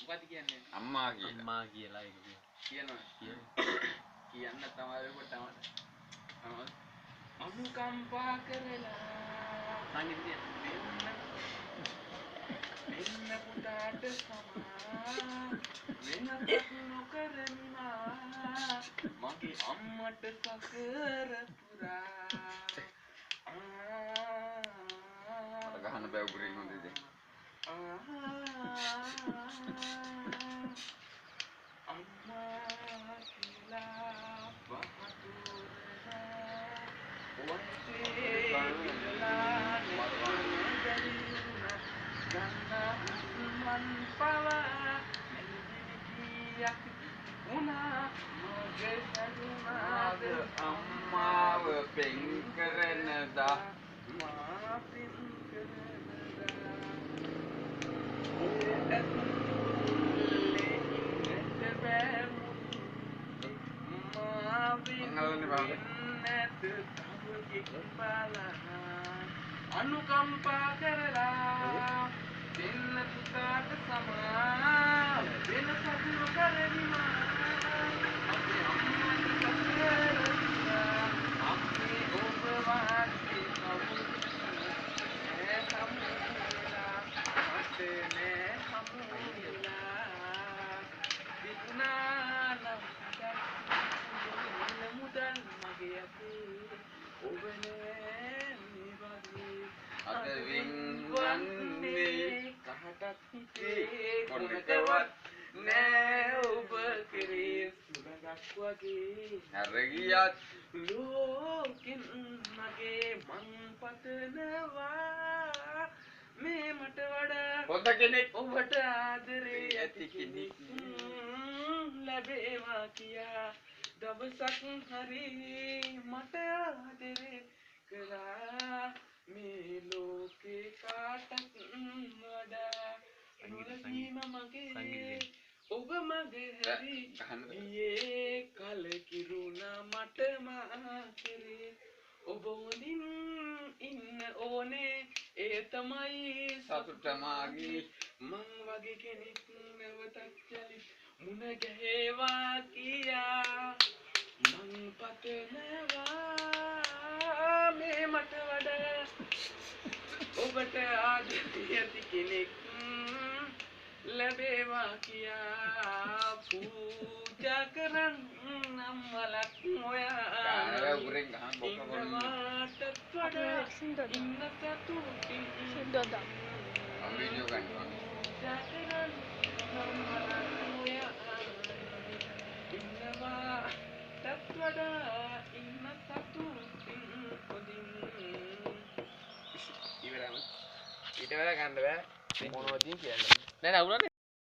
මොකද්ද කියන්නේ? අම්මා කියලා. අම්මා කියලා ඒක කියනවා. කියන්න තමයි කොට තමයි. අනුකම්පා කරලා සංගීත කියන්න. දෙන්න පුතාට සමා වෙනසක් නොකරමි මා මගේ අම්මට සකර පුරා. මට ගහන්න බෑ උගුරෙන් හොඳ ඉතින්. අම්මා කියලා පහතුරනා වන්සේ ඉඳලා බැරි වුණා ගන්න මන් පවා මැලි කීයක් වුණා මගේ සැලුනාද අම්මාව පෙන් කරන දා මා පෙන් කරන දා ඔය ඇතුලේ ඉන්නට බෑ මා වෙන්නට තව කෙක් බලනා අනුකම්පා කරලා දෙන්න පුතාට සමා වෙනසක් නොකරමි මා අපේ අම්මට සකර පුරා අම්මේ ඔබ වහන්සේ කවුරුත් නෑ හමු වෙලා මට නෑ හමු වෙලා තිබුණා නම් මුදල් මගේ අතේ ඔබ නෑ මේ වගේ අද වින්වන්නේ කාටත් හිතේ කොනකවත් නෑ ඔබ කෙරේ සුළඟක් වගේ හැර ගියත් ලෝකෙන් මගේ මං පතනවා මේ මට වඩා හොඳ කෙනෙක් ඔබට ආදරේ ඇති කෙනෙක් ලැබේවා කියා දවසක් හරි මට ආදරේ කළා මේ ලෝකේ කාටත් වඩා නොලැබීම මගේ ඔබ මගේ හැරි ගියේ කලකිරුණා මට මා කෙරේ ඔබ හොඳින් ඉන්න ඕනේ ඒ තමයි සතුට මාගේ මං වගේ කෙනෙක් නැවතත් යලිත් මුණ ගැහේවා කියා මං පතනවා මේ මට වඩා ඔබට ආදරේ ඇති කෙනෙක් ලැබේවා කියා පූජා කරන්නම් මලක් ගහන්න ඔයා උගුරෙන් ගහන්න බොක්ක කොන්න ඉන්නවාටත් වඩා ඉන්න සතුටින් මම වීඩියෝ ගන්නවා. පූජා කරන්නම් මලක් ඔයා ඉන්නවාටත් වඩා ඉන්න සතුටින් හොඳින්. ඉවරම ඊට වෙලා ගන්න බෑ මොනවද කියන්නේ. නෑ නෑ.